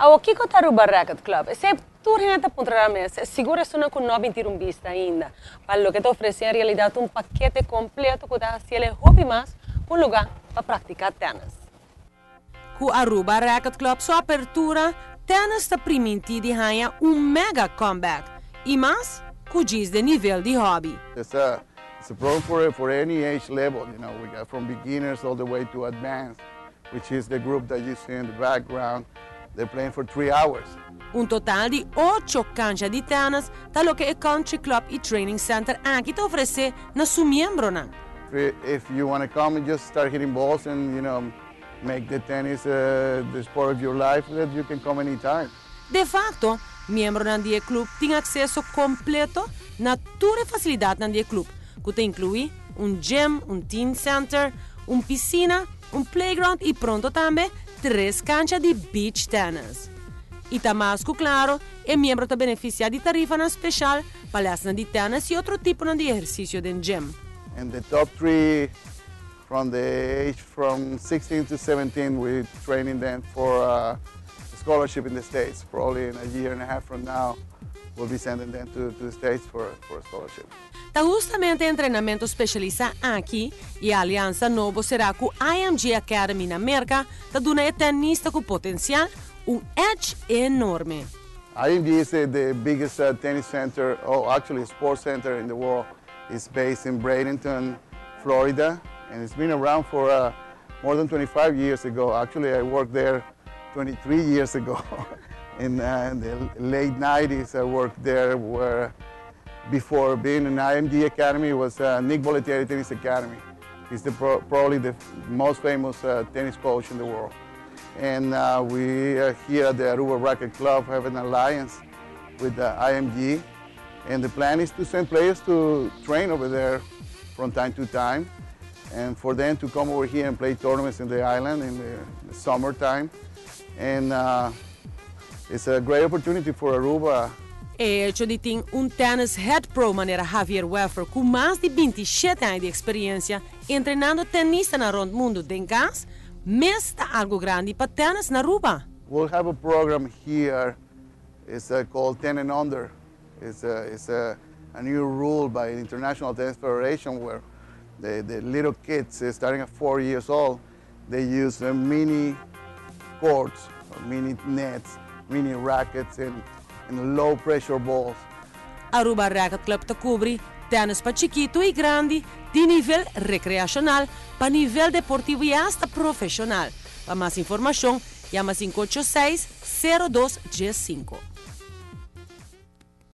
Awor, kico ta Aruba Racket Club? Esey tur hende ta puntra nan mes, sigur esunnan cu no a bin tira un bista ainda. Pa loke ta ofrece en realidad un pakete completo cu ta haciele hopi mas cu un lugar pa practica tennis. Cu Aruba Racket Club su apertura, tennis ta priminti di haya un mega comeback y mas cu djis den nivel di hobby. It's a program for any age level. We got from beginners all the way to advanced, which is the group that you see in the background. They're playing for 3 hours. Un total di ocho cancha di tennis ta loke e Country Club y Training Center aki ta ofrece na su miembronan. If you want to come and just start hitting balls and make the tennis the sport of your life, then you can come anytime. De facto, miembronan di e club tin acceso completo na tur e facilidadnan di e club, cu ta inclui un gym, un teen center, un piscina, un playground y pronto tambe tres cancha di beach tennis. Y ta mas cu claro, e miembro ta beneficia di tarifa special pa les di tennis y otro tipo di ehercicio den gym. And the top three from the age from 16 to 17, we're training them for a scholarship in the States. Probably in a year and a half from now, we'll be sending them to the States for a scholarship. Ta hustamente entrenamento specialisa aki y e aliansa nobo sera cu IMG Academy na Merca, ta duna e tenista cu potencial un edge enorme. IMG is the biggest tennis center, oh, actually sports center in the world. It's based in Bradenton, Florida, and it's been around for more than 25 years ago. Actually, I worked there 23 years ago. In the late 90s, I worked there where before being an IMG Academy was Nick Bollettieri Tennis Academy. He's probably the most famous tennis coach in the world. And we are here at the Aruba Racket Club have an alliance with the IMG. And the plan is to send players to train over there from time to time and for them to come over here and play tournaments in the island in the summertime. And it's a great opportunity for Aruba. E hecho di tin un tennis head pro manera Javier Weffer cu mas di 27 aña di experiencia entrenando tenista rond mundo den cas, mes ta algo grandi pa tennis na Aruba. We'll have a program here. It's called 10 and Under. It's a new rule by the International Tennis Federation where the little kids, starting at 4 years old, they use mini courts, or mini nets, mini rackets, and low pressure balls. Aruba Racket Club ta cubri tennis pa chikito y grandi, di nivel recreacional pa nivel deportivo y hasta profesional. Pa mas informacion, yama 586 0215.